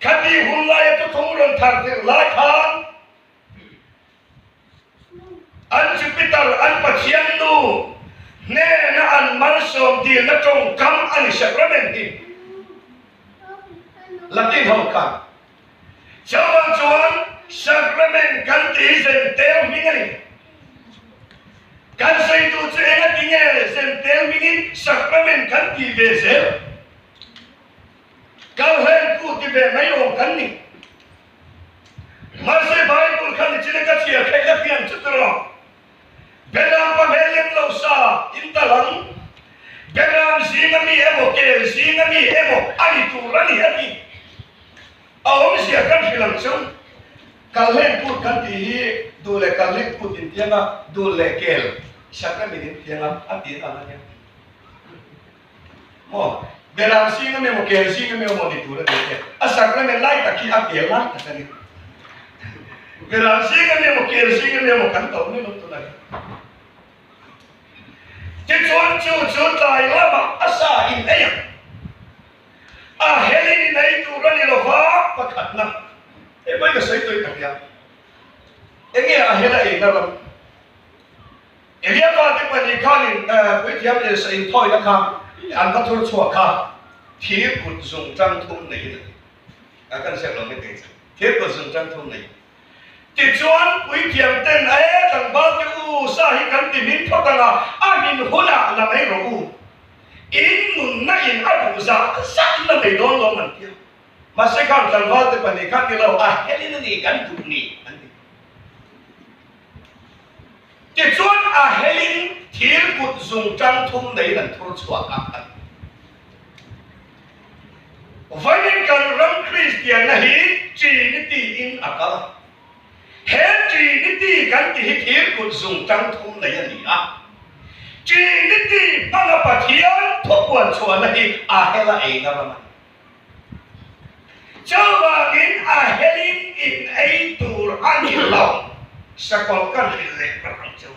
Khati hun laia thuthlung rawn thar tirh lai khan an Jupiter, an pathian nu hnena an malsawm dilna tawngkam a ni sacrament hi Latin ho khan chuvang chuan sacrament kan ti hi zentel hming a ni. Kan sawitu chu engati nge zentel hmingin sacrament kan ti ve zel? Kalhlentu ti ve mai awm kan ni. Mahse Bible kha nichina ka chhiar theih la fiam chu tiraw. Beram pa hmel lem lo sa in tal ang. Beram zinga mi emaw kel zinga mi emaw a ni tur a ni a ti. A awmzia kan hrilh ang chu. Kalhlen kut kan tih hi duh leh kalhlen kut intiang a, duh leh kel sacrament intiang a, a ti ang a nia. Maw? Beram zing a mi emaw kel zing a mi emaw ni tur a ni te. A sacrament lai tak hi a kel lai tak a ni. Beram zing a mi emaw kel zing a mi emaw kan to mai lo tunah hian. Tichuan chu chu tlai lamah a sa in ei ang. A helin in ei tur a ni lova pakhatna. Hei pawhin ka sawi tawih ka hria. Enge a hel a eina ram? Elia fate pahnih khanin puithiam Elsa inthawina kha an va thur chhuak kha thir kut zung tang thum neiin a ti. A kan hriat lo mai thei chu. Thir kut zung tang thum neiin. Tichuan puithiam ten e tlangval te u sa hi kan ti hmin phawt ang a, a hmin hunah la mai rawh u. In nunna in a duh zah zah in la mai dawn lo an ti a. Mahse khan tlangval te pahnih khan ni lo a helin a ni kan duh ni an ti. Tichuan a helin thir kut zung tang thum neiin an thur chhuak a, a ti. Vawiin kan ram Kristianna hi Trinity in a kal a. He Trinity kan ti hi thir kut zung tang thum nei a ni a. Trinity hmanga Pathian thupuan chhuahna hi a hela eina ram a ni. Chuvangin a helin in ei tur a ni lo, sakawlh ka hrilh leh ber ang chu.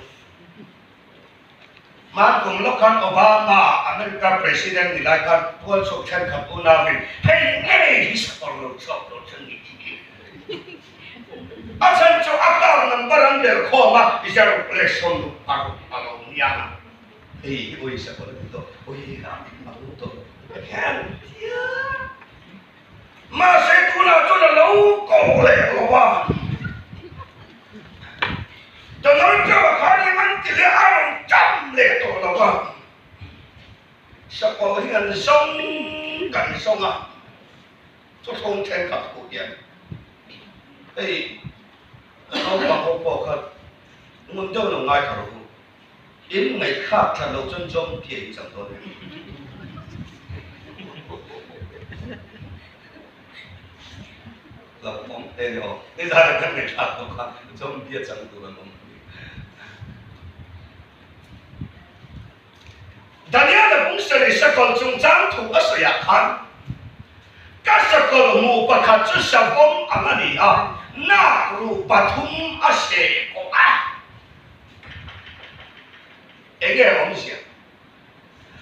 Hman kum lawk khan Obama, America President ni lai khan tualchhuk thenkhat unauin hei ngei hi sakawlh lo chhuak tur chu ni tih hi. A chhan chu a car number an ber khawm a, zaruk leh 26 a lo nia. Hei hi ui sakawlh a ti tawh, ui a bo tawh hian mahse tunah chuan a lo ko leh lo a, Donald Trump-a khan eng an ti leh a rawn cham leh tawh lo a, sakawlh hi an zawng kan zawng a, thuthlung thenkhat huh hian hei naupang ho pawh kha ngun deuh lo ngaithla rawh u. In ngaihthlak that loh chuan zawng tia in chang dawn em? Lo awm hle ni aw. Nizan kan ngaihthlak tawh kha zawng tia chang tur an awm a ni. Daniela bung sarih sakawlh chungchang thu a sawiah khan ka sakawlh hmuh pakhat chu savawm ang a ni a, nak ruh pathum a seh kawh a. Enge awmzia?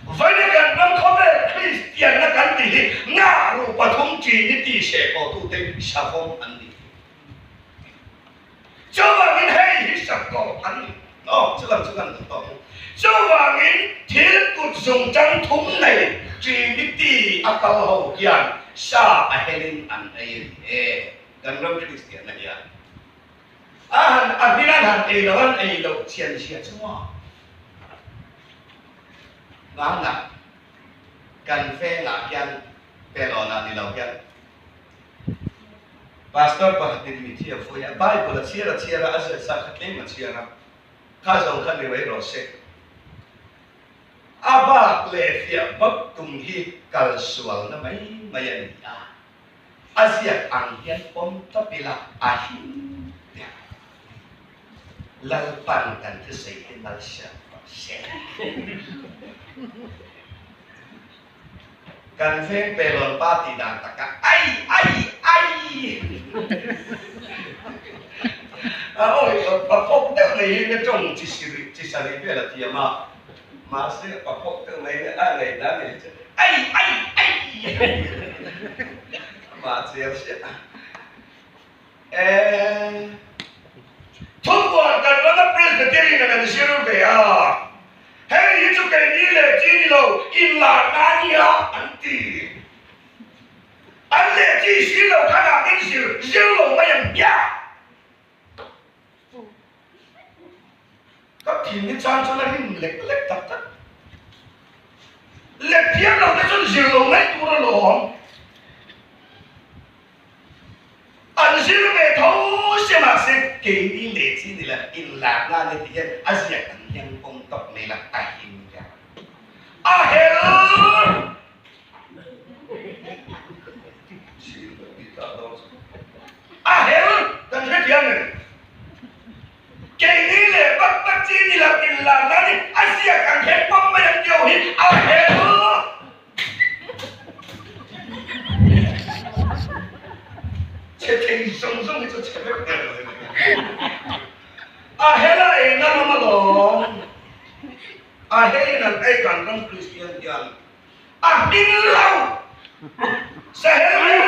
Vawiin kan ram khawvel Kristianna kan tih hi ngah ruh pathum Trinity hre pawhtute savawm an ni. Chuvangin hei hi sakawlh an ni. Aw, chulam chu kan duh tawh ang. Chuvangin thil kut zungtang thum nei Trinity a kal ho hian sa a helin an ei a ni e, kan ram Kristianna hian. A han a hmin an han ei lo an ei loh chian zia chu maw? Vangah kan vengah hian pelawnah ni lo hian Pastor pakhatin mi thi a vui a, Bible a chhiar a chhiar a, a ziah sa kha tlem a chhiar a, kha zawng kha ni mai rawh se. A bak leh fiah bak tum hi kal sualna mai mai a ni a. A ziak ang hian pawm tawp ila a him ber. Lalpan kan thusawi te malsiam rawh se. Kan veng pelawn pa tih dan taka ai ai ai a awi pa phawk deuh mai hi na tawng chi sirih chi sarih vel a thiam a mahse pa phawk deuh mai hi a ngaihdan hi chu ai ai ai. Keimah chiar sia. E. Thupuan kan rama Presbyterian an zir ve a, hei hi chu keini leh chi ni lo, inlarna a nia an ti. An leh chi si lo khan ah min zir zir lo mai ang hmiah. Ka thin hi chang chuan a rim lek lek tak tak. Lek thiam lo te chuan zir lo mai tur alawm. An zir ve tho se mahse keini leh chi ni la inlak na ni ti hian a ziak an hian pawm tawp mai la a him ber. A hel! A hel kan hrethiam em? Keini leh vak vak chi ni lo inlar na ni a ziak ang hian pawm mai ang tih ho hi a hel! Chhe thei zawng zawng hi chu chhe vek ber lo hi. A hel a ei na ram alawm. A helin an ei kan ram Kristian hian a hming lo. Sahel reng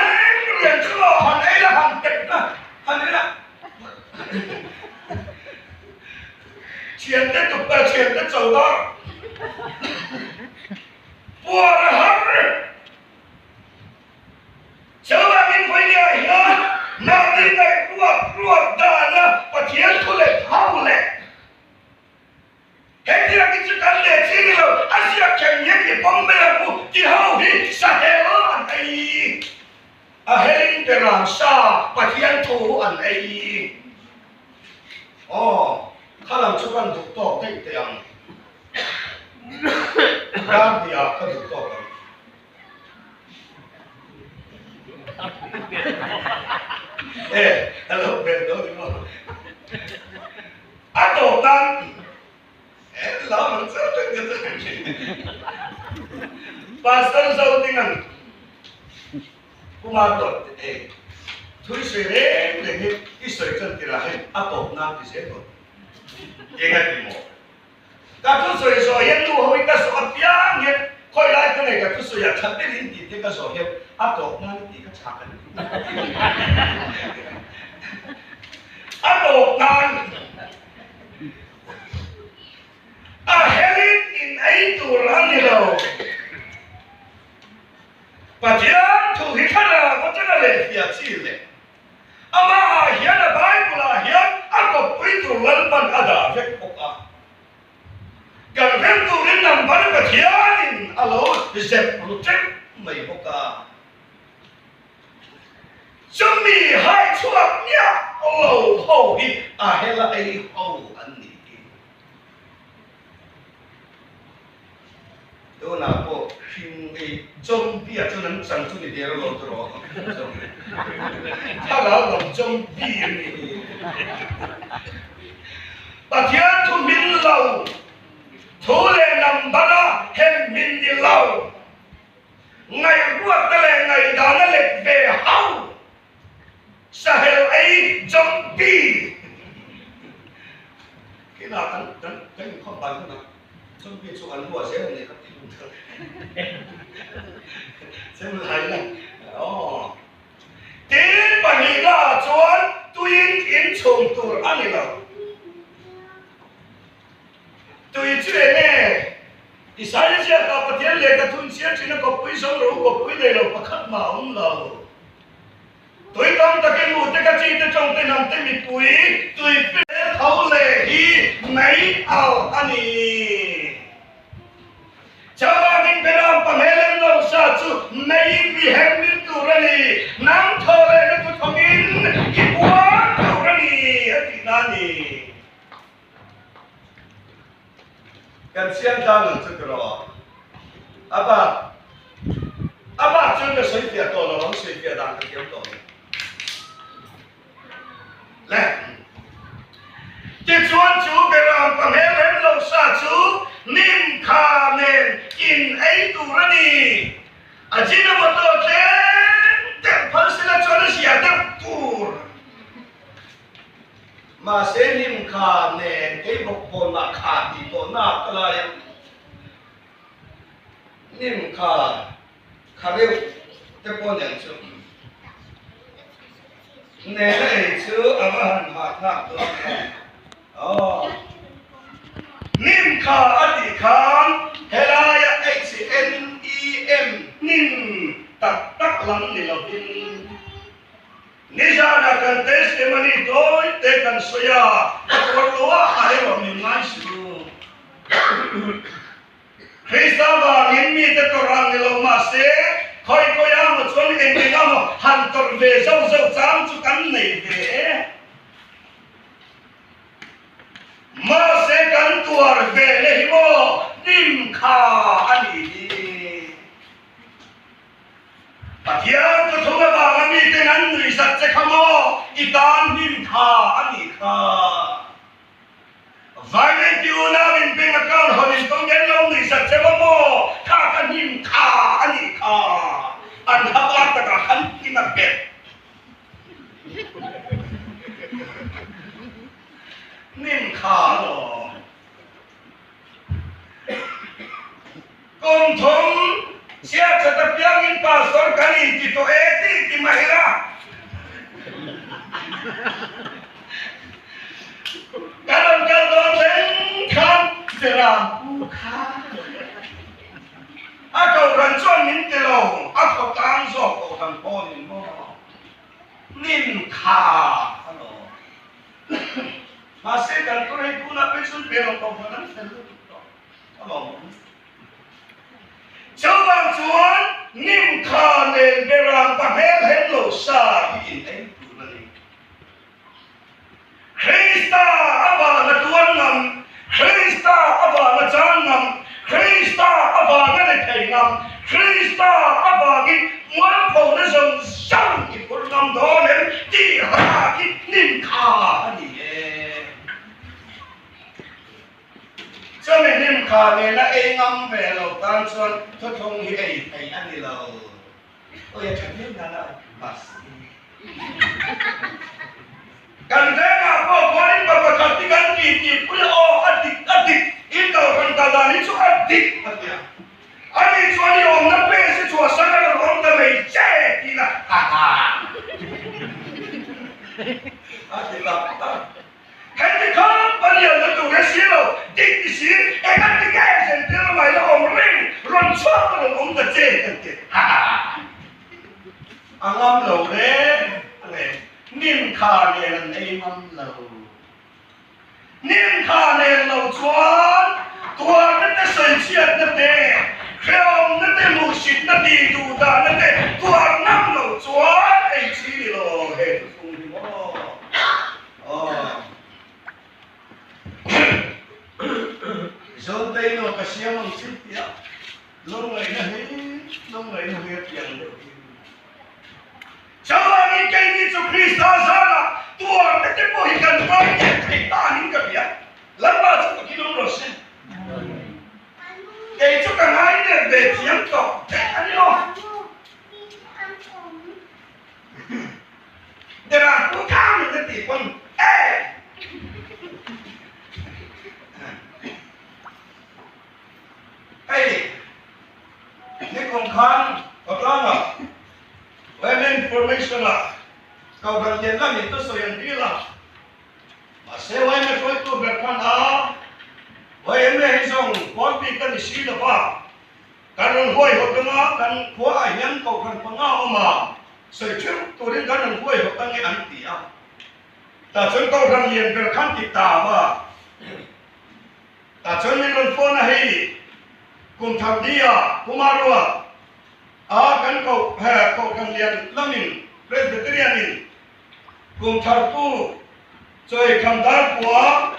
reng chu maw han ei la han pet na han ei la. Thiante tup thiante cho dar. Puar a har. Chuvangin vawinia hian mahni ngaih ruat ruat dana Pathian thu leh thau leh hetiang hi chu kan leh chi ni lo, a ziak khem hian i pawm mai ang u ti ho hi sahel an ei. A helin beram sa Pathian thu an ei. Aw, kha lam chu kan duh tawk daih teh ang. Dar hnih ah ka duh tawk ang. E, hello bel dawn ni maw? A tawp nan e lam ang chauh tak ka chuan Pastor Zotinga'n Kumar dawt e thui sawi reng reng hi i sawi chuan tirah hian a tawp nan ti zel dawn. Eng a ti maw? Ka thusawi zawh hian nu ho hi ka zawh apiang hian khawi lai ka nei ka thusawi ah that ber in tih te ka zawh hian a tawp nan tih ka chak a ni. A tawp nan a helin in ei tur a ni lo. Pathian thu hi thlarau atanga lehfiah chi leh Amah ah hian a Bible ah hian a kawppui tur Lalpan a dah vek bawk a. Kan rem turin number Pathianin a lo zep ru teuh mai bawk a. Chumi hai chhuak miah lo ho hi a hela ei ho an nih hi. Tunah pawh hring ei zombie ah chuan an chang chu ni der lo chu rawh. Thlarau lam zombie an ni hi. Pathian thu hmin lo, thu leh number a hem hmin ni lo, ngaihruatna leh ngaihdana let ve hau Sahel ei zombie Kinah kan kan kan inkhawm ban hunah zombie chu an luah zel ani ka ti lung thar Chem lai la aw Tin pahnihna ah chuan tuiin inchhung tur a ni lo. Tui chu eng nge? Isaia ziakah Pathian lehkha thun chhiar thin a kawppui zawng ro kawppui nei lo pakhat mah a awm lo. Tui tam takin mu te ka chi te tawng te hnam te mipui tui fel tho leh hi mai al a ni. Chuvangin Beram pahmel em lo sa chu mei ri hem rim tur a ni, nang tho leh na thu thawngin i puan tur a ni a tihna a ni. Kan siam tlang ang chu tiraw? A bak a bak chuan ka sawi fiah tawh lo ang, sawi fiah dan ka thiam tawh lo. Le. Tichuan chu Beram pahmel rem lo sa chu nim kha nen in ei tur a ni. Ajinomoto tlem deuh phal sela chuan a zia deuh tur. Mahse hnim kha nen kei bawk pawn mah kha tih tawh nak ka lai a, hnim kha kha reuh te pawh nen chu. Nena ei chu a va han hahthlak dawn em? Aw. Nim kha a tih khan helaia HNEM hnim tak tak lam ni lovin nizanah kan testimony tawi te kan sawi a, ka tuar lo a, a erawh min ngai suh. Krista vangin mite tawrh ang ni lo mahse, khawi khawi a maw chuan eng eng a maw han tawrh ve zauh zauh chang chu kan nei ve e. Mahse kan tuar ve le hi maw hnim kha a nih hi. Pathian thuthung avanga miten an nuihzat che kha maw i tan hnim kha a nih kha. Vaileng ti unau in bank account hawn in tawng hian lo nuih zat che maw maw? Kha ka hnim kha a nih kha. An ha var takah khan hnim a bet. Hnim kha alawm. Kum thum siakchat apiangin pastor kan inti tawh e tih ti mahila. Ka rawn kal dawn thleng khan Zera pu kha a kohhran chuan min ti lo, a khaw tang zawk kohhran pawhin maw nin kha a lawm. Mahse kan tur hei tunah pawh chuan Perong kohhran an fel lutuk tawh a lawm. Chuvang chuan Nimkha nen berang pa hmel hem lo sa hi in ei tur a ni. Krista avanga tuan ngam, Krista avanga chan ngam, Krista avanga ni thei ngam, Krista avangin mualphona zawng zawng i phur ngam dawn em tih hak hi Nimkha a ni e. Chumi hlimkha nena ei ngam ve lo tan chuan thuthlung hi ei theih a ni lo. Awi a tha viau nana bus hi. Kan vengah pawh khuanin pa pakhat hi kan ti tih pui a aw a dik a dik in kohhran kal dan hi chu a dik a tia. Ani chuan i awmna pes hi chhuahsan a rawn awm ta mai che tiin a ha ha a ti tak tak. Heti khan palian na tur e si lo, dik ti si, eng a ti nge zentir mai la awm reng, rawn chhuak a rawn awm ta che kan ti. Ha ha ha. A ngam lo reng reng, nim kha nen an ei ngam lo. Nim kha nen lo chuan tuarna te sawichhiatna te, hrehawmna te hmuhsitna ti duh dahna te tuar ngam lo chuan ei chi ni lo he thuthlung hi maw. Zawntei no ka siam ang chi tia lo ngaihna hi lo ngaihna hi a piang deuh hi. Chuvangin keini chu Krista zarah tuarna te pawh hi kan ngai ngen thei ta niin ka hria. Lalpa chu ka kilawm rawh se. Kei chu ka ngai nep ve thiam tawh teh a ni lo. Dera pu thang in a ti pawn e. Hei nikum khan Khawtlanga Women Formation ah Kohhran lian lamin tu sawi an dil a, mahse yma hruaitu ber khan a yma hi zawng pawn bik a ni si lo va, Kan rawn huaihawt anga kan khuaah hian kohhran panga a awm a, sawi theuh turin kan rawn huaihawt ange an ti a. Tah chuan kohhran lian ber khan ti ta va. Tah chuan min rawn phone a hei kum thar dia Pumarua a kan koh he kohhran lian lamin Presbyterian in kum thar tu chawi kham dar pua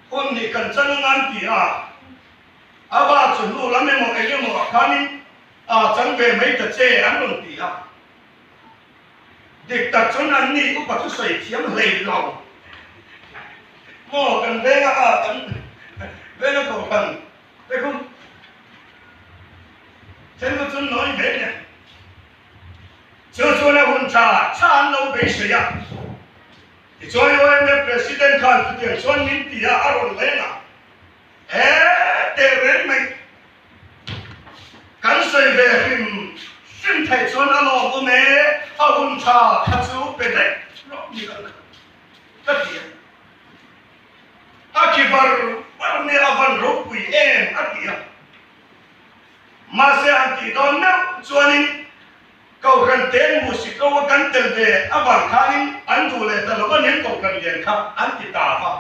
hun nih kan chan anga an ti a. A va chu hnu lam emaw eng emaw ah khanin a chang ve mai ta che an rawn ti a. Dik tak chuan an ni upa chu sawi thiam hlei lo. Maw kan venga a kan venga kohhran te khu then chu chun nawi ve nia. Chu chuan a hun tha tha an lo beisei a. Tichuan YMA President khan chutiang chuan min ti a a rawn leng a. He teh reng mai kan sawi ve hrim hrim theih chuan a lawm awm e, a hun tha kha chu pe daih rawh ni kal kha ka ti a. A khi var var nia a van ropui em a ti a. Mahse han tih dawn meuh chuanin Kohhran te Musi ko a kan tel ve avang khanin an duh leh ta lo a nen Kohhran lian kha an ti ta va.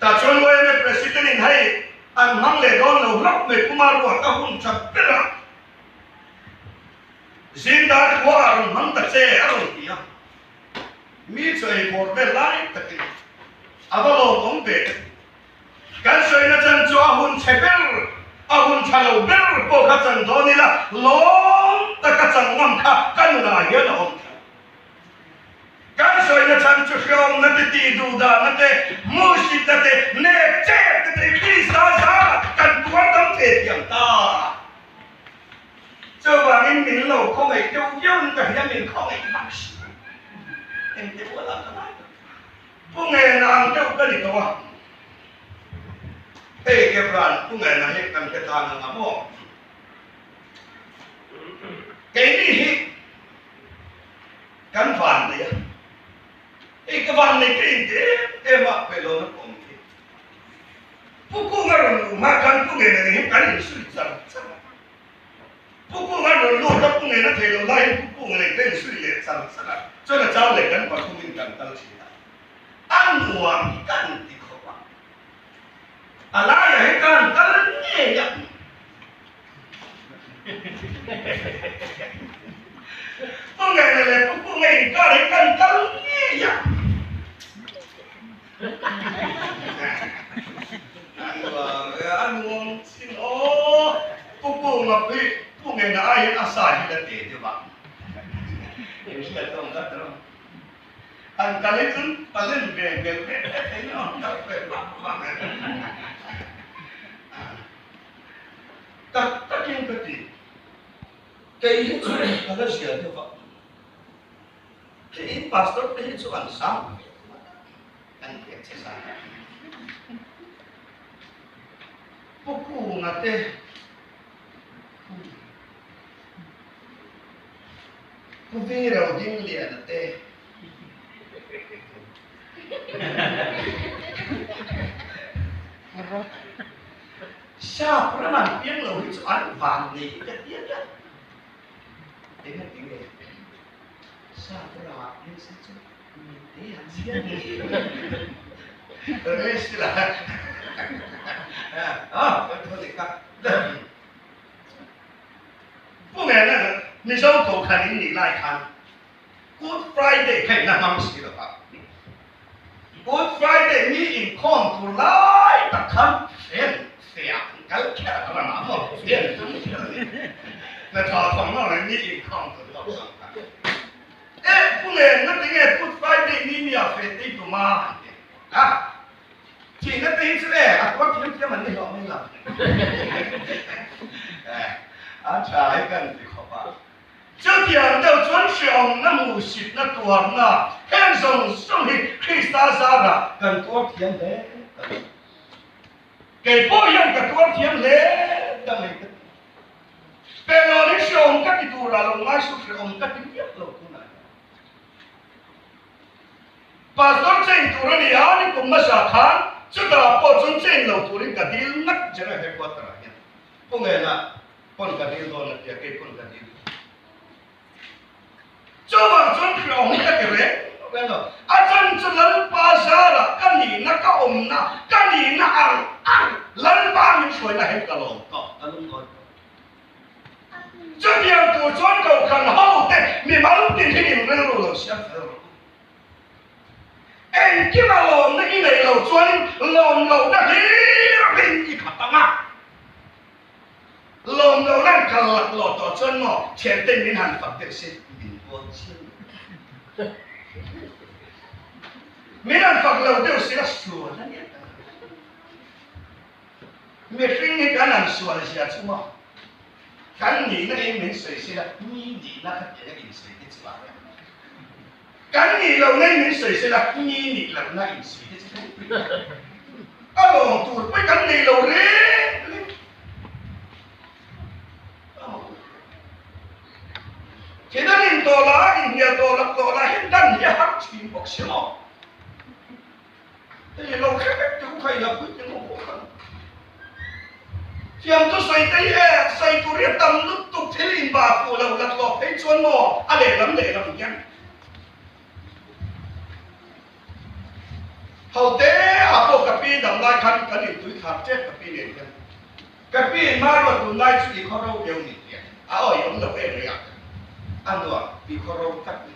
Tah chuan YMA President in hei an hmang leh dawn lo hlauh mai Puma ruat a hun tha ber a, zing dar khua ah rawn hmang ta che a rawn ti a, mi chu ei bawr vel lai takin a va lawmawm ve. Kan sawina chan chu a hun chhe ber, a hun tha lo ber pawh kha chan dawn ila, lawm taka chan ngam kha ka nunah hian a awm tlat. Kan sawina chan chu hreawmna te, tihduhdahna te, hmuhsitna te, nek chep te te Krista zara kan tuar dam ve thiam ta. Chuvangin min lo khawngaih deuh viauin ka hria, min khawngaih vak si. Engti bualah ka ngai tak. Pu Ngena ang deuh ka ni tawh a, hei Kebran Pu Ngena hi kan hre tlang ang a maw? Keini hi kan van nei a, hei ka van nei ka inti em em a, Pelona pawh awm khi. Pu Kunga rawn luh hma khan Pu Ngena nen hian kan insui char char a, Pu Kunga rawn lut a, Pu Ngena thei lo laiin Pu Kunga nen kan insui leh char char a, chuan a chang leh kan pathumin kan kal thin a, a nuam hi kan ti khawp a, a laiah hian kan kal ngei a. Pu Ngena leh Pu Kunga inkar hi kan kal ngei a. A nuam chin aw. Pu Kunga hi Pu Ngena aiin a sa hi la te deuh a. Engriat a awm tlat rawh. An kal hi chuan palen ve hmel ve ve thei nia awm tak ve vak vak e. Tak takin ka ti. Kei hi chu ka la zia deuh a. Khi in pastor te hi chu an sang ve tlat a, an hriat che zan a. Pu Kunga te Pu Viro Dingliana te Sap ram an piang lo hi chu an van nei ka ti a nia. Eng a ti nge? Sap ramah hian se chu mite an zia ni. Rest la. Ah, kan thaw leh kha. Pu Ngena Mizo Kohhran in nih lai khan Good Friday kha in a hmang si lo va. Good Friday ni inkhawm tur lai tak khan hren feah an kal kher a ramah maw hren tum kher a ni. Na tha thawng lo reng ni inkhawm tur zawk zawk kha. E pu nen na tinge Good Friday ni nia fe tei tum a han ti a. Thihna te hi chu e a tuar thiam thiam an ni hlawh mai lo. A tha hi kan ti khawp a. Chutiang deuh chuan hreawmna hmuhsitna tuarna heng zawng zawng hi Krista zarah kan tuar thiam hle ta mai. Kei pawh hian ka tuar thiam hle ta mai ka ti. Pelawn hi hreawm ka ti turah lo ngai suh hreawm ka ti miah lo tunah hian. Pastor chain tur a ni a, ni kum hmasa khan chutah pawh chuan chain lo turin ka dil ngat General Headquarter ah hian. Pu Ngena pawn ka dil dawn a tia, kei pawn ka dil. Chuvang chuan hreawm ka ti reng reng lo. A chan chu Lalpa zarah ka nihna ka awmna, ka nihna ang ang Lalpa min hruaina hian ka lawm tawh, ka lungawi tawh. Chutiang tur chuan Kohhran hote mimal tin hi in rilru lo siam fel rawh u. Engkima lawmna i neih loh chuanin lawm lohna hlir i khat ang a. Lawm lohna an kal lak lawh tawh chuan maw thianten min han fak deuh se min pawn chiang lo. Min han fak lo deuh se a sual a nia ta. Mihring hi kan han sual zia chu maw kan nihna in min sawi sela mi nihna kha tiang a insawi te chu a rem. Kan nih lohna in min sawi sela mi nih lohna in sawi te chu kan pui a lawm tur pawh kan nei lo reng reng. Thil an in tawh lah, inhnial tawh lak tawh lah hian dan. har thin bawk si maw? Hei lo hre vek teh u kha ila puitling ho pawh khan thiamtu sawi te hi e sawi tur hi a tam lutuk thil inba fuh lo la tlawk phei chuan maw a lehlam lehlam hian ho te ah pawh ka pi dam lai khan kan intui thlak tep ka pi nen hian ka pi in hma ruat tun lai chu i khaw ro deuh ni tia a awihawm lo em mai ah a nuam i khaw ro tak ni.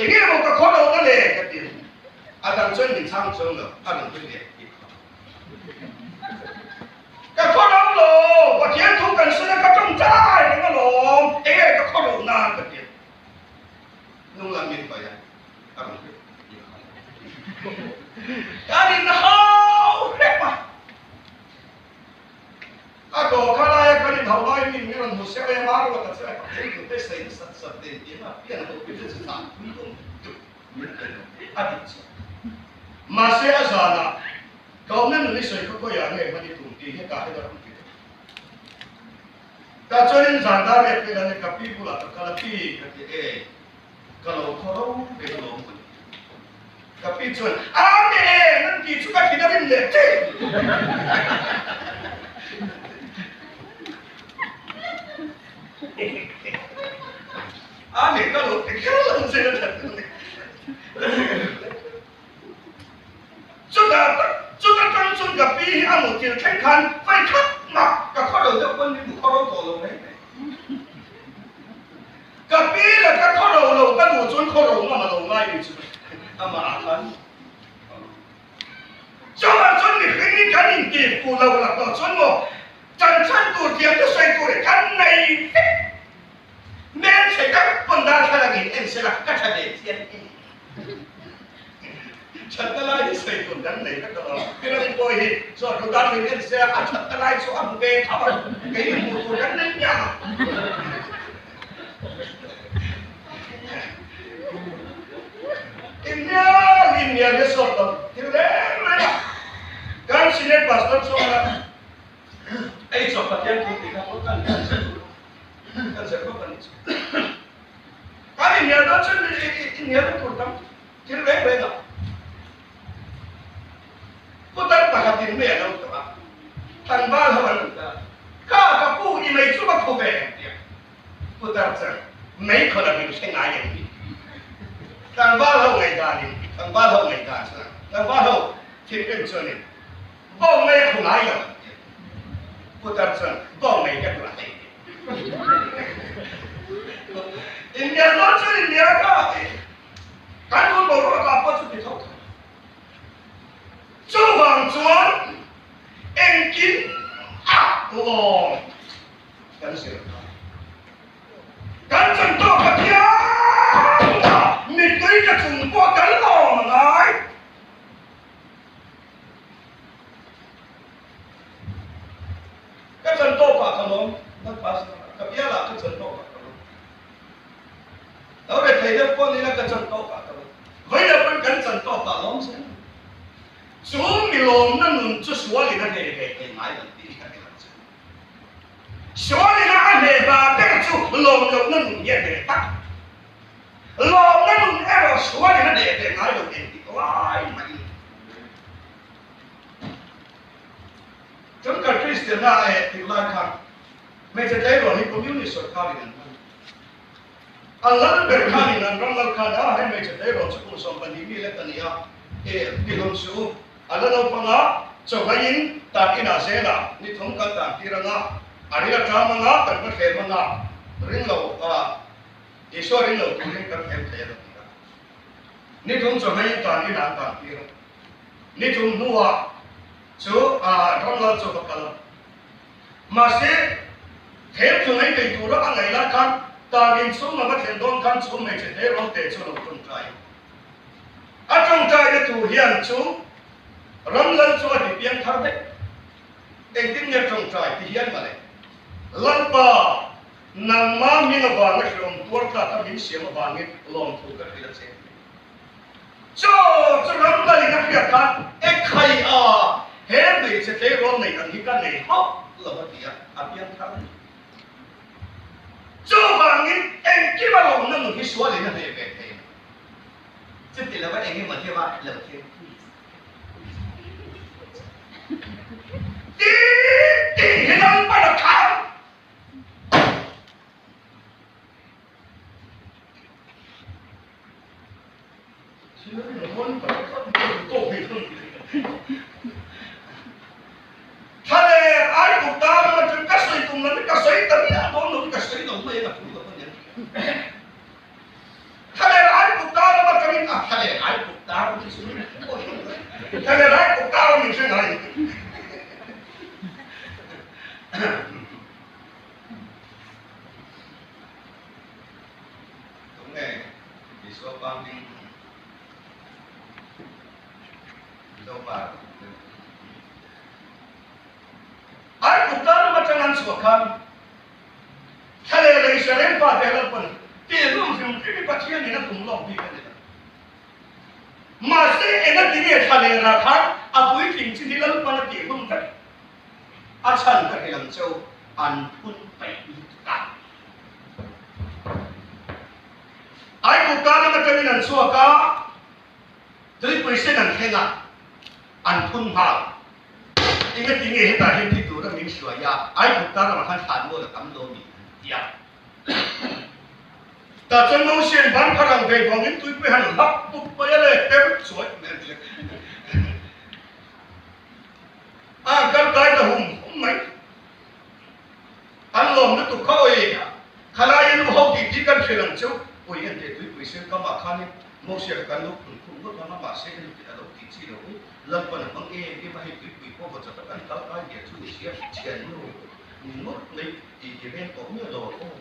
Enge maw ka khaw lo na le ka ti a dang chuan min chhang chuang lo a rawn hawi leh ti kha. Ka khaw lo lo Pathian thu kan sawi a ka tawngtai reng alawm enge ka khaw lo na ka ti hnung lam min hawi a a rawn hawi ti kha. Kan in hau hrep a. A dawh kha laia kan inhauh laiin min rawn hmu seuh em a, ruat a che a pathian tur te sawi nasat sat den tih a pian ho pin chu zan pui dawm tuk min ti lo a dik chu. Mahse a zanah ka awmna nun i sawi khaw khawiah nge hman i tum tih hetah hian a rawn ti leh. Tah chuanin zan dar riat vel a ni ka pi bulah ka kal a pi ka ti e ka lo khaw ro ve alawm ka ti. Ka pi chuan, Amen! An tih chu ka thin a rim leh teh! Amen ka lo ti kher lo che a that ni. Chutah tak, chuta tang chuan ka pi hi a muthilh thleng khan vawi khat mah ka khaw lo deuh pawn min mu khaw ro tawh lo mai mai. Ka pi leh ka khaw ro lo ka duh chuan khaw ro ngam a lo ngai ni chu amah ah khan chuvang chuan mihring hi kan intih fuh lo lah tawh chuan maw chan chhan tur thiam te sawi tur hi kan nei vek hmelchhe tak pawn darthlalang in en sela ka tha ve chiang em. Thatna lai hi sawi tur kan nei vek alawm. Piran pawh hi chuan ru dar ring en se a thatna lai chu a hmu ve tho a, kei hi hmuh tur kan nei miah lo. Inhnial inhnial hi a sawt lo thil reng reng a, kan senior pastor chuan a ei chawp Pathian thu tih kha pawh kan zir kan zir bawk a nih chu. Kan inhnial dawn chuan inhnialna tur tam Thil reng reng ah putar pakhatin mei a lo tawh a, tlangval ho an rawn kal a, Kha ka pu i mei chu va khaw ve ang tia putar chuan mei khaw lam in hre ngai em ni? Tlangval ho ngaihdan in tlangval ho ngaihdan chuan tlangval ho thinrim chuan in bawng mei a khaw ngai lo ang tia putar chuan bawng mei ka duh a hei tia inhnial dawn chuan inhnial ka Kan tun boruak ah pawh chu ti tho tho. Chuvang chuan engkim a lawm kan zir ta. Kan chan tawk a piang a, mittui ka chung pawh kan lawm a ngai. Ka chan tawk ah ka lawm, nan pastor ah, ka bial ah ka chan tawk ah ka lawm. Lo rethei deuh pawh nila ka chan tawk ah ka lawm. Vawi lo pawn kan chan tawk ah lawm zel. Chu mi lawmna nun chu sualin a hneh ve thei ngai lo tih hi ka ti lang che. Sualin a a hneh hma ber chu lawm lohna nun hi a hneh tak. Lawmna nun erawh sualin a hneh ve ngai lo engtik lai mahin. Chuan kan Kristianna a eh tik lai khan hmeichhe tleirawl hi Communist sorkarin an hman. A lal ber khanin an ram lal khan a, hei hmeichhe tleirawl chu kum 12 mi lek a ni a, e tihlawm suh u, a la naupang a, chawhaiin tan inah zelah ni thum kan tan tir ang a, a ril a ṭam ang a, kan va thlem ang a, ring lo a, Isua ring lo turin kan thlem thei a lo ti a. Ni thum chawhaiin tan inah an tan tir a, ni thum hnuah chu a ram lal chu va kal a. Mahse, thlem chu mai thei tura a ngaih lai khan tan inchhung a va thlen dawn khan chu hmeichhe tleirawl te chu a lo tawngtai a. A tawngtaina tur hian chu ram lal chu a ti piang thar vek. Engtin nge tawngtai ti hian mawle, Lalpa, nangma hming avanga hreawm tuar tlak a min siam avangin lawmthu ka hrilh a che. Chaw chu ram lalin a hriat khan e khai a, he hmeichhe tleirawl nei ang hi ka nei hauh lo a ti a, a piang thar a ni. Chuvangin engkim a lawmna nun hi sualin a hneh ve thei a ni. Chuti lova eng emaw deuha lo thil Ti tih hi Lalpan a kham. Thlalêr ai kut ta ram aṭang ka sawi tum lo ka sawi ta miah dawn lo ka sawi lo mai a thu lo a nia. Thlalêr ai kut ta ram aṭangin a thlalêr ai kut ta ram chu thlalêr ai kut ta ram in hre ngai. Tunge Isua pa hming Mizo pa Ai kut tan atang an chhuah khan Thlaleh leh Israel pa te Lalpan tih hlum hrim hrim hi Pathian in a tum lawk bik a ni lo. Mahse engatinge Thlaleh rah khan a puitling chin hi Lalpan a tih hlum vek a chhan ka hrilh ang cheu an phun peih lutuk a. Aigupta lam atangin an chhuak a, tuipui sen an thleng a, an phun nghal. Engati nge hetah hian thi tura min hruai a, Aigupta ramah khan thlan mual a tam lo mi an ti a. Tah chuan Mosian ban phar ang ve vangin tuipui han hlap pup mai a le, per chuai mai an ti a. A kal kai ta hum hum mai. An lawm lutuk kha awi khalai in u ho tih tih kan hrilh ang cheu pui en teh tuipui sen kam ah khanin Moses kha kan lo phun khum ngawt ang a mahse henu tih a lo tih chi lo hi Lalpan a hmang em em a hei tuipui pawh vaw chata kan kal kai der chu ni sia thiannu ni ngawt mai tih ti reng tawh miah lo aw.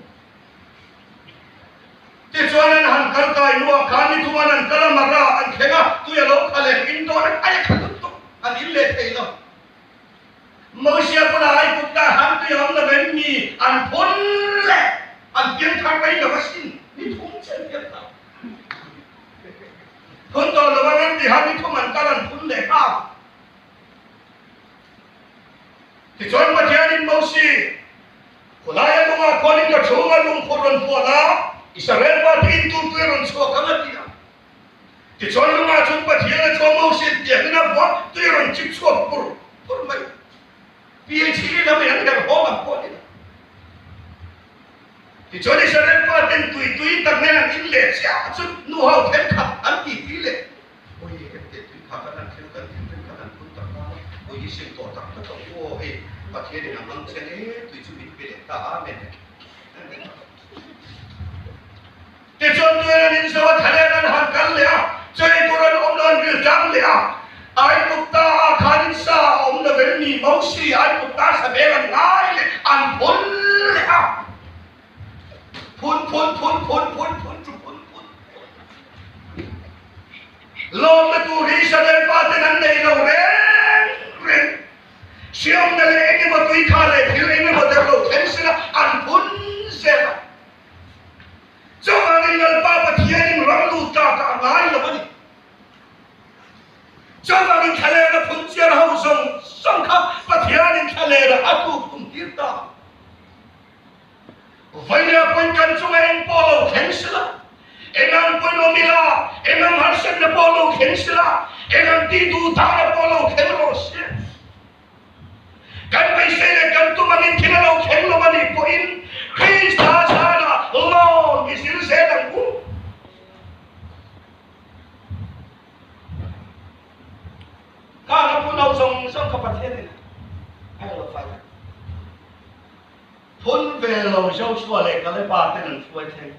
Tichuan an han kal kai hnuah khan ni thuan an kal a mara an thleng a tui a lo kha leh in dawn a ai a kha lutuk an in leh thei lo. Mosia bulah Aigupta han tui awm lo em mi an phun leh an piangthar mai lo asin ni thum chen piangthar phun tawh lo ang an tiha ni thum an kal an phun leh nghal. Tichuan Pathianin Mosi khawlaia lungah khuanin ka chhunga lungphur rawn phuan a, Israel pa te in tur tui a rawn chhuak ang a ti a. Tichuan lungah chuan Pathian a chuang Moses tiangin a vuah tui a rawn chip chhuak pur pur mai. PHD lam in an herh hawng ang pawh a ni lo. Tichuan Israel pa ten tui tui tak nen an in leh chiah chu nu ho thenkhat an ti ti leh. Ui engte tui kha kan han thil kan thinrim kan han phun tak a, ui i sim tawh tak tak ang u aw hei Pathian in a hmang chiang e tui chu min pe leh ta Amen. Tichuan tuin an inzo a, thlaleng an han kal leh a, chei tur an awm lo an ril tlang leh a. Aigupta ah khanin sa a awm lo em ni? Mosi Aigupta sa beng an ngai leh an phun leh a. Phun phun phun phun phun phun chu phun phun phun. Lawmna tur hi Israel pa ten an nei lo reng reng. Siamna leh engemaw tuikha leh thil engemaw der lo thleng sela an phun zel a. Chuvangin Lalpa Pathianin ram lut tlak ah a ngai lo a ni. Chuvangin thlalera phunchiar ho zawng zawng kha Pathianin thlalera a tluk tum tir ta. Vawinia pawhin kan chunga eng pawh lo thleng sela, eng ang pawhin awm ila, eng ang harsatna pawh lo thleng sela, eng ang tih duh dana pawh lo thleng rawh se. Kan beisei leh kan tum angin thil a lo thleng lo a nih pawhin Krista zanah lawm i zir zel ang u. Khang a phun ho zawng zawng kha Pathianin a lo fai vek. Phun ve lo Joshua leh Kaleba ten an hruai thleng.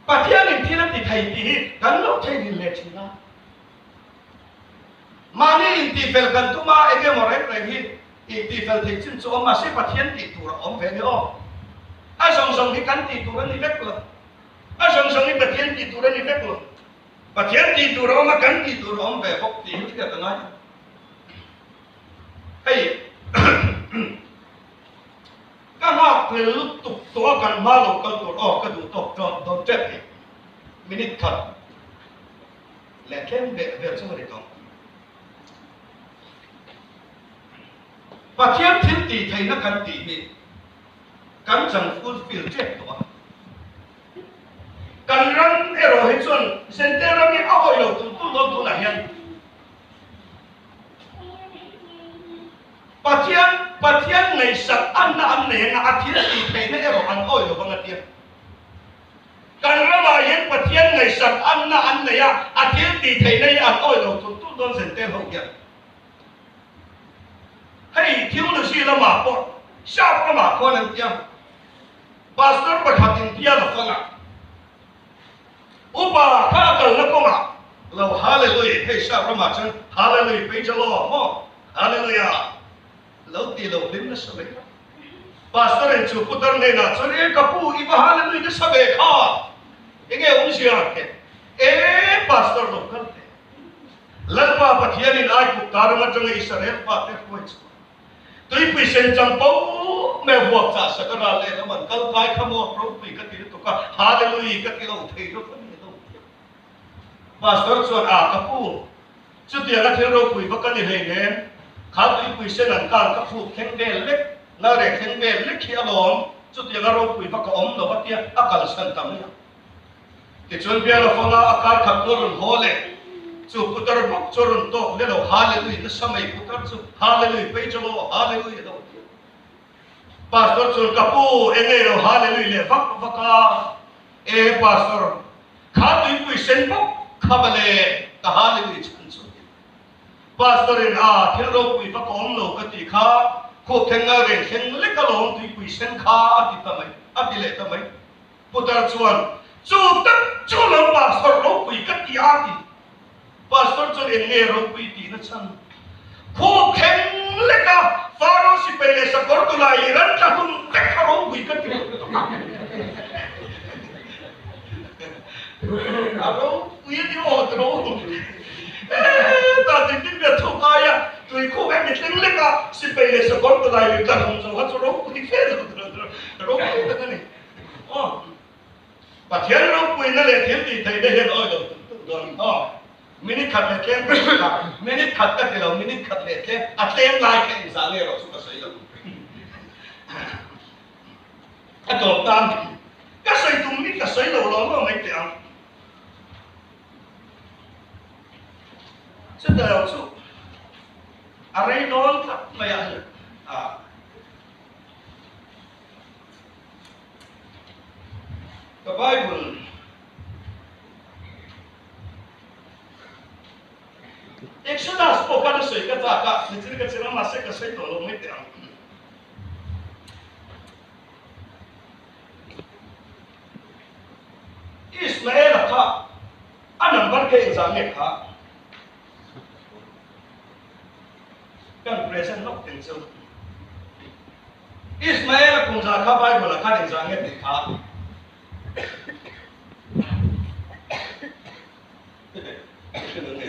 Pathianin thil a ti thei tih hi kan lo theihnghilh leh thin a. Mahni intihfel kan tum a, eng emaw reng reng hi intihfel theih chin chu awm mahse Pathian tih tur a awm ve ni aw. A zawng zawng hi kan tih tur a ni vek lo. A zawng zawng hi Pathian tih tur a ni vek lo. Pathian tih tur a awm a, kan tih tur a awm ve bawk tih hi hriat a ngai a. Hei ka nghak hlel lutuk tawh a kan hma lo kal tur aw ka duh tawk dawn dawn tep hi minute khat. Leh tlem ve vel chu a ni tawh. Pathian thil tih theihna kan tih hi kan chang fulfill tep tawh a. Kan ram erawh hi a thil tih theihna erawh an awih lo vang a tia. Kan ramah hian Pathian ngaihsak anna an nei a, a thil tih theihna hi an awih lo tulh tulh dawn Zentel ho hian. Hei theology lamah pawh sharp lamah khuan an tia. Pastor pakhat in bial a fang a, Upa kha a kalna kawngah lo Hallelujah hei sharp ramah chuan Hallelujah praise the Lord maw Hallelujah lo ti lo hlim nasa mai a. Pastor in chu putar hnenah chuan e ka pu i va Hallelujah nasa ve kha enge awmzia te e Pastor lo kal teh Lalpa Pathianin Aigupta ram atanga Israel fate hruai chhuah Tuipui sen chang po mai a vuak chah sak a ral lehlam an kal kai kha maw ropui ka ti lutuk a, Hallelui ka ti lo thei lo ka ni lo tih. Pastor chuan a ka pu, chutiang a thil ropui va ka ni hleinem, kha tuipui sen an kang ka khup thleng vel lek, nalrek thleng vel lek hi alawm, chutiang a ropui va ka awm lo a tia a kalsan ta mai a. Tichuan biala fanga a kar khat chu a rawn haw leh, chu putar bawk chu a rawn tawk le lo, Hallelui nasa mai putar chu, Hallelui pei chu lo, Hallelui a lo ti a. Pastor chuan ka pu eng nge lo Hallelui leh vak vak a, E Pastor, kha tuipui sen bawk kha mawle ka Hallelui chhan chu a ti. Pastor in a thil ropui va ka awm lo ka tih kha khup thleng ngai reng thleng lek alawm tuipui sen kha a ti ta mai, a ti leh ta mai. Putar chuan, Chu tak chu lo pastor ropui ka ti a ti. Pastor chuan eng nge ropui tih na chhan? Khup thleng lek a, Faro sipai leh sakawr tulai i ran tla hlum vek kha ropui ka ti lo tak a. A ropui a ni aw tro. Heta tin tin ber thuk aia tui khup em i thleng lek a, sipai leh sakawr tulai i tla hlum zo kha chu ropui fe lo ropui tak a ni. Aw, Pathian ropuina leh thil tih theihna hian awi lo tuk tuk dawn. Aw, minute khat leh tlem ka ti ta, minute khat ka ti lo, minute khat leh tlem, a tlem lai kha inzah nge erawh chu ka sawi lo. A tawp tan ka sawi tum mi ka sawi lo lo lo mai teh ang. Chuta lo chu a rei dawn tlat mai a. Ka Bible Exodus pawh khan a sawi ka chak a, nichin ka chhir a mahse ka sawi tawh lo mai teh ang. Ismaela kha a number kha engzah nge kha? Kan present lawk teng chu. Ismael-a kum zah kha Bible-ah khan engzah nge tih kha hre lo nge?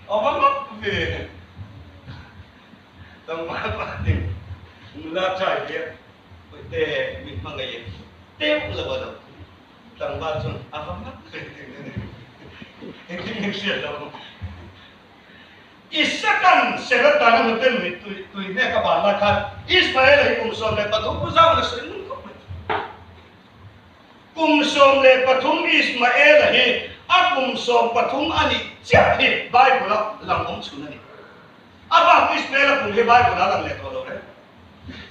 A va ngawt ve. Tlangval pakhatin nula chai hi Puite min hmangaih teuh lo a lo ti. Tlangval chuan a va ngawt ve tih engtin nge hriat loh. Isakan Seratan a hmuten lui tui tui hnek a ban lai khan Ismael-a hi kum 13 pu zau la sawi ngun khawp mai. Kum 13 Ismael-a hi a kum 13 a nih chiah hi Bible-a lang awm chhun a ni. A bak Ismael-a kum hi Bible-ah a lang leh tawh lo reng.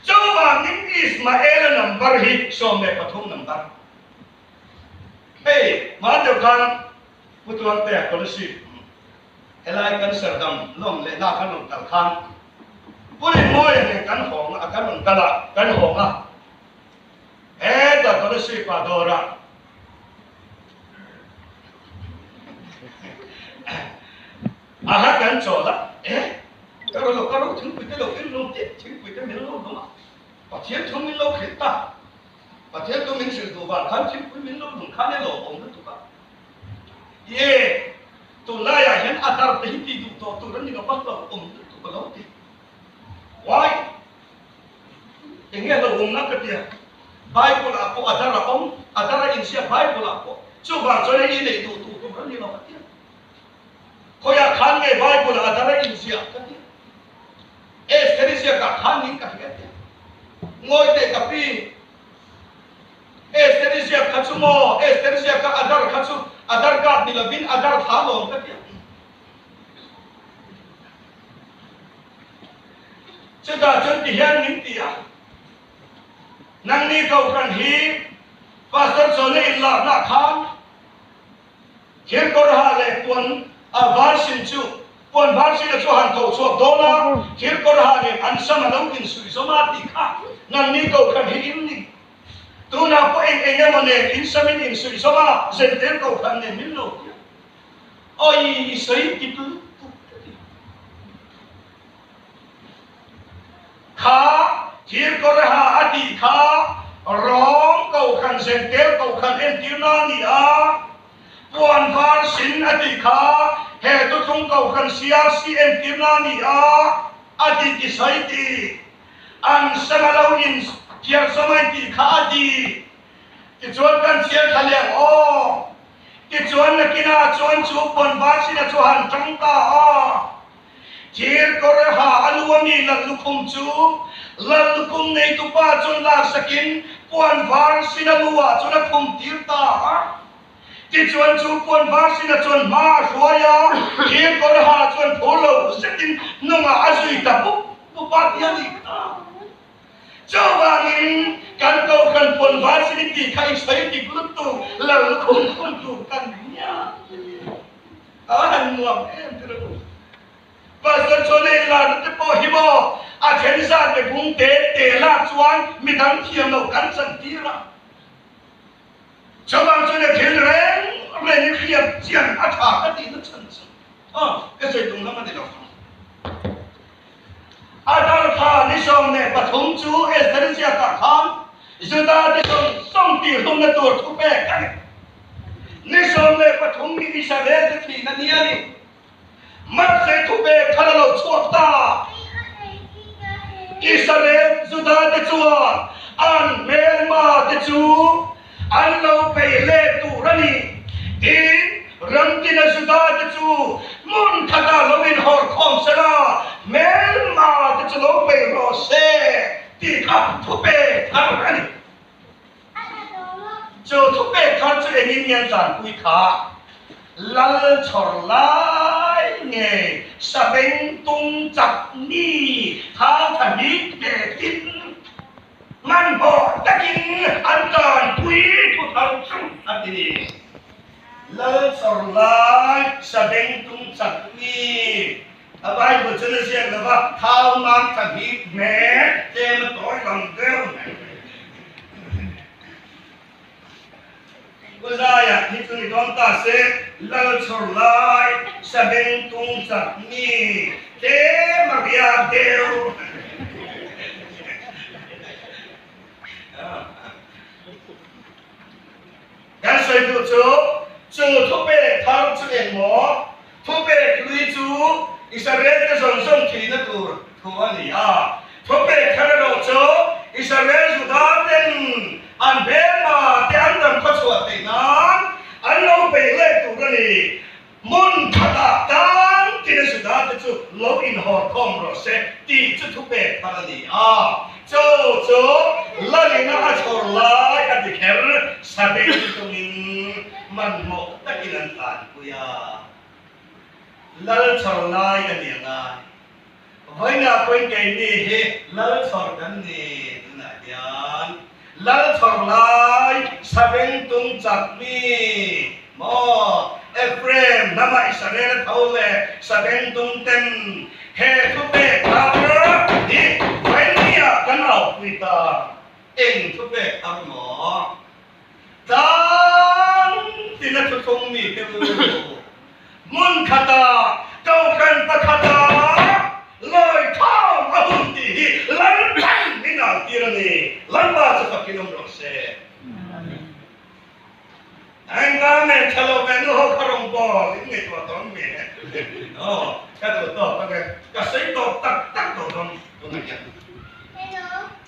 Chuvangin Ismael-a number hi 13 number. Hei, hmaan deuh khan Pu Tuangtea Scholarship helai kan serdam lawm leh na kan rawn kal khan Pu Rinmawia nen kan hawng a, kan rawn kal a, kan hawng a, heta scholarship ah dawrah aha kan chawl a, eh ka rawn lo ka ro thingpui te lo in lo tih thingpui te min lo dawm a, Pathian thu min lo hrilh ta, Pathian thu min hrilh duh vang khan thingpui min lo dawm khan e lawmawm lutuk a. Ye, tunlaiah hian a dar te hi tih duh tawh tur a ni lo va, hlauhawm lutuk a lo ti. Why? Eng nge hlauhawmna ka tia? Bible ah pawh a dar a awm, a dar a inziak Bible ah pawh. Chuvang chuan hei i neih duh duh tur a ni lo ka tia. Khawiah khan nge Bible ah a dar a inziak ka tia. Esther i ziakah khan ning ka hria tia. Ngawi teh ka pi. Esther i ziak kha chu maw? Esther ziak kha Adar kha chu Adar card ni lovin Adar thla lawm ka ti a. Chutah chuan ti hian min ti a. Nangni Kohhran hi Pastor Chawna inlakna khan thil kawrha leh puan a var sin chu puan var sin a chu han koh chhuak dawn a, thil kawrha nen an sam a lo insuih zawm a tih kha nangni Kohhran hi in ni. Tunah pawh eng eng emaw nen in sam in insuih zawm a, zentel Kohhran nen min lo ti a. Awi i sawi ti lutuk ka ti. Kha thir kawrha a tih kha rawng kohhran zentel kohhran entirna a ni a, puan var sin a tih kha he thuthlung kohhran CRC entirna a ni a, a ti ti sawi ti. An sam a lo in thiar zawm a intih kha a ti. Tichuan kan chhiar thla leh ang aw. Tichuan nakinah chuan chu puan var sin a chu han tang ta a. Thir kawrha a lu a mi lal lukhum chu lal lukhum neitupa chuan laksakin puan var sin a lu ah chuan a khum tir ta a. Tichuan chu puan var sin a chuan hma a hruai a, thir kawrha chuan phur lo zetin hnungah a zui ta pup pup a ti a nih kha. Chuvangin kan Kohhran puan var sin i tih kha i sawi dik lutuk lal lukhum khum tur kan nia. A han nuam em tir a u. Pastor chuan a inlarna te pawh hi maw a then zat leh bung te te lak chuan midang thiam lo kan chan tir a. Chuvang chuan a thil reng reng i hriat chian a tha ka tihna chhan chu ka sawi tum lam a ni lo. A dar kha ni 13 chu Esther ziakah khan Juda te zawng zawng tihhlumna tur thu pek a ni. Ni 13 hi Israel te thihna ni a ni. Mahse thu pek thar a lo chhuak ta. Israel Juda te chuan an hmelma te chu An lo bei let tur a ni. Tin, ramtina Juda-te chu hmun khatah lo inhawr khawm se la, hmelma te chu lo bei rawh se tih kha thupek thar a ni. Chu thupek thar chu engin nge an tanpui kha? Lal chhawr lai nge sabeng tung chak mi thau tha hnik ve tin? Hmanhmawh takin an tanpui thu thar chu a ti. Lal chawr lai sabeng tung chak mi a Bible chuan a ziak lo va, thau mam tha hip hme tlem a tawi lam deuh mai. Uzaia hi chu ni dawn ta se, Lal chawr lai sabeng tung chak mi tlem a riak deuh. Kan sawi duh chu, chu thupek thar chu engmaw? Thupek hlui chu Israel te zawng zawng thihna tur thu a ni a. Thupek thar erawh chu Israel Juda ten an hmelma te an dam khawchhuah theih nan an lo beih leh tur a ni. Hmun khatah tan tina Juda te chu lo inhawr khawm rawh se tih chu thupek thar a ni a. Chu chu Lalina a chhawr lai a ti kher sabeng tungin hmanhmawh takin an tlanpui a. Lal chhawr lai a ni ang a, vawiinah pawhin keini hi lal chhawr kan ni tunah hian lal chhawr lai sabeng tung chak mi maw Ephraim hnama Israel a tho leh sabeng tung ten he thupek thar hi vawiinniah kan aupui ta. Eng thupek thar maw? Tlang tina thuthlung mite u, hmun khata Kohhran pakhata lawi khawm a hun tih hi Lalpan min altir a ni. Lalpa chu fakin awm rawh se. Engvang nen tha lo ve nu ho kha rawn bawl in ngaihtuah tawh ang mi he. Aw, ka duh tawk ang e. Ka sawi tawp tak tak tawh dawn tunah hian.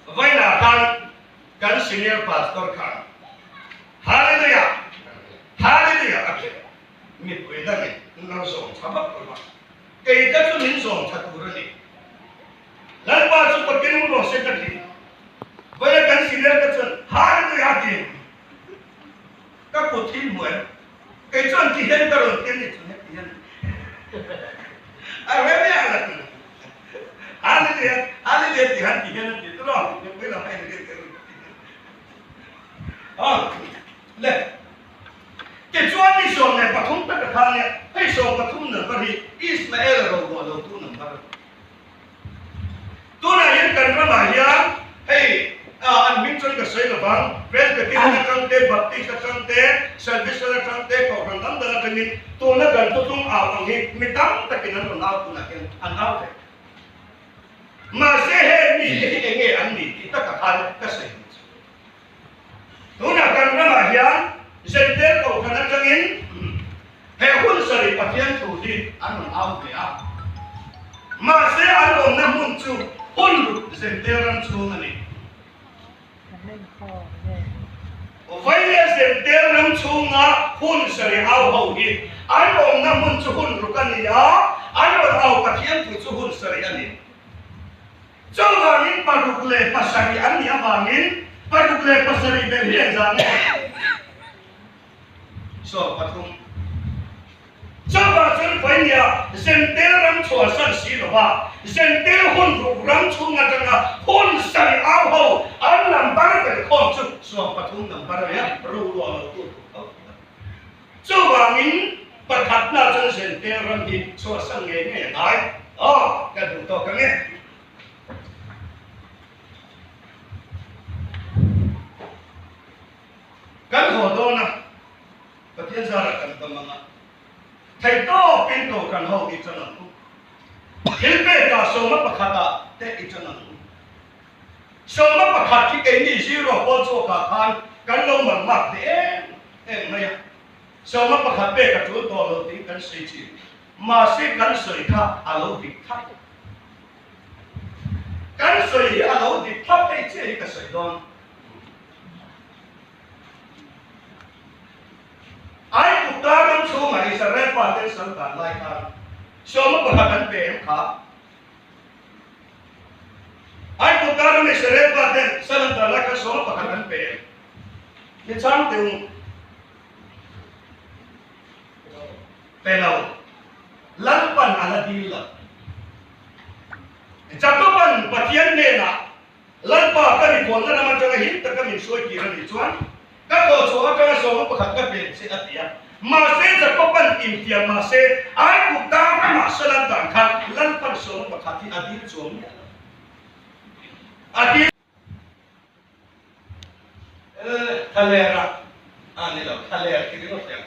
Vawiinah khan Kan senior pastor khan Hallelujah! Hallelujah! a ti. Mipui dangin an lo zawm tha vak lo va, kei ka chu min zawm tha tur a ni. Lalpa chu Pathian awm rawh se ka ti. Vawiin kan senior te chuan Hallelujah! a ti. Ka kut hi hmuh em? Kei chuan ti hian ka rawn ti a ni chuan heti hian a rem e a la ti. Hallelujah! Hallelujah! ti han ti hian a ti tawh lo, mipui lam a inrin ka ring. A le. Tichuan ni 13 taka khan e, hei 13 number hi Ismael ro ruah lo tu number a ni. Tunah hian kan ramah hian hei an hming chuan ka sawi lovang, Presbyterian atang te, Baptist atang te, Salvation atang te, Kohhran dang dang atangin tuna kan thutlung au ang hi mi tam takin an rawn au tunah hian an au ve. Mahse heng mite hi enge an ni tih takah khan ka sawi duh chu. Tunah kan ramah hian Zentail Kohhran atangin he hun sarih Pathian thu hi an rawn au ve a. Mahse an awmna hmun chu hun ruk Zentail ram chhung a ni. Vaile Zentail ram chhunga hun sarih au ho hi an awmna hmun chu hun ruk a ni a, an rawn au Pathian thu chu hun sarih a ni. Chuvangin 6 leh 7 an nih avangin 6 leh 7 ber hi engzah nge? 13. Chuvang chuan Vainia Zentel ram chhuahsan si lova Zentel hun ruk ram chhung atanga hun sarih au ho an number ber khawm chu 13 number a nia, ru ruah lo tur tur tho tih a. Chuvangin pakhatna chuan Zentel ram hi chhuahsan ngei ngei a ngai. Aw, ka duh tawk ang e. Kan haw dawn a, Pathian zarah kan dam ang a, theihtawpin Kohhran ho i tan ang u. Thil pekah sawma pakhatah te i tan ang u. 11 hi keini zero pawl chhuakah khan kan lo man mak ve em em mai a, 11 pek a tul tawh lo tiin kan sawi thin. Mahse kan sawi kha a lo dik thlap. Kan sawi hi a lo dik thlap hei chiah hi ka sawi dawn. Aigupta ram chhungah Israel faten sal dan lai khan 11 an pe em kha? Aigupta ram Israel faten sal an dan lai khan 11 an pe em? Ni chang teh u. Pe lo. Lalpan a la dil lo. Jakoban Pathian hnenah Lalpa ka ri kualna ram atanga him taka min hruai tir a nih chuan ka thawhchhuah atanga 11 ka pen che a ti a. Mahse Jakoban intiam mahse Aigupta ramah salan dan khan Lalpan 11 hi a dil chuang miah lo. A dil. Thlalera a ni lo, thlaler ti ringawt ang.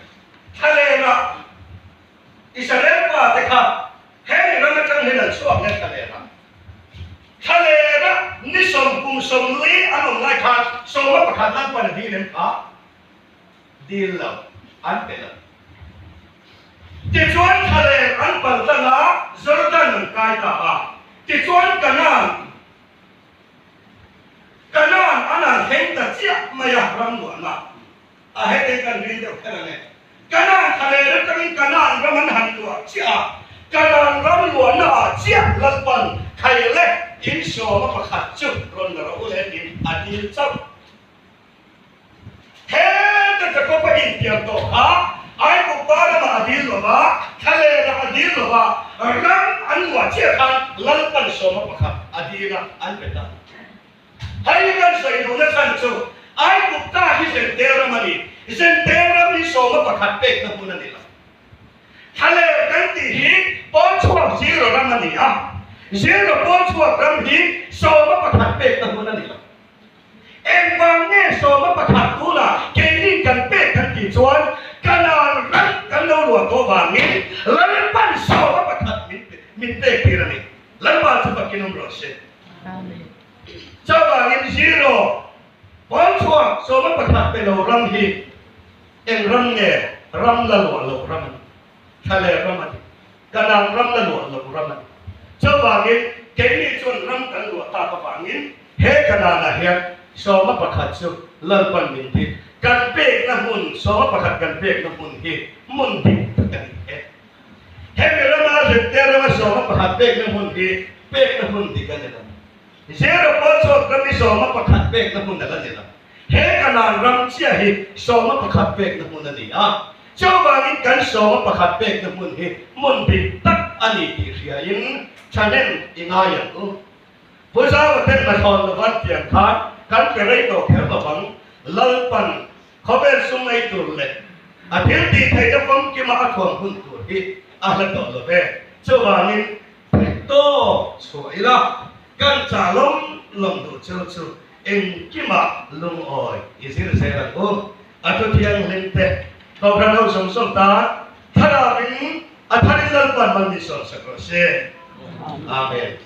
Thlalera Israel pa te kha hemi ram atang hian an chhuak nge thlalera? Thlalera ni sawm kum 40 an awm lai khan 11 Lalpan a dil em kha? Dil lo, an pe lo. Tichuan thlaler an pal tlang a, Jordan an kai ta a. Tichuan Kanaan Kanaan an han thleng ta chiah mai a, ram nuahna a hetei kan rin deuh kher ang e. Kanaan thlaler atangin Kanaan ram an han luah chiah a, Kanaan ram luahna ah chiah Lalpan thei leh in sawma pakhat chu rawn la rawh u le tiin a dil chauh. Heta Jakob a intiam tawh kha Aigupta ramah a dil lo va, thlalerah a dil lo va, ram an luah chiah khan Lalpan 11 a dil a, an pe ta. Hei kan sawi duhna chhan chu Aigupta hi Zentel ram a ni, Zentel ram hi 11 pekna hmun a ni lo. Thlaler kan tih hi pawn chhuak zero ram a ni a, zero pawn chhuak ram hi 11 pekna hmun a ni lo. Engvang nge 11 tunah keini kan pek kan tih chuan Kanaan ram kan lo luah tawh vangin Lalpan 11 min pek tir a ni. Lalpa chu fakin awm rawh se. Chuvangin zero pawn chhuak 11 pe lo ram hi eng ram nge ram la luah loh ram a ni. Thlaler ram a ni. Kanaan ram la luah loh ram a ni. Chuvangin keini chuan ram kan luah tak avangin he Kanaanah hian 11 chu Lalpan min ti. Kan pekna hmun, 11 kan pekna hmun hi hmun dik tak a ni e. Hemi rama Zente rama 11 pekna hmun hi pekna hmun dik a ni lo. Zero pawl chhuak ram hi 11 pekna hmun a la ni lo. He Kanaan ram chiah hi 11 pekna hmun a ni a. Chuvangin kan 11 pekna hmun hi hmun dik tak a ni tih hriain thahnem i ngai ang u. Pu Zauva ten hmathawn lova an pian khan kan pe rei tawh kher lovang. Lalpan khawvel sum ei tur leh a thil tih theihna famkima a thuam hun tur hi a hla tawh lo ve. Chuvangin theihtawp chhuah ila kan chah lawm lawm duh chu chu engkimah lungawi i zir zel ang u. A thu thianghlim te Kohhran ho zawng zawng tan thlarauin a tharin Lalpan mal min sawmsak rawh se. Amen.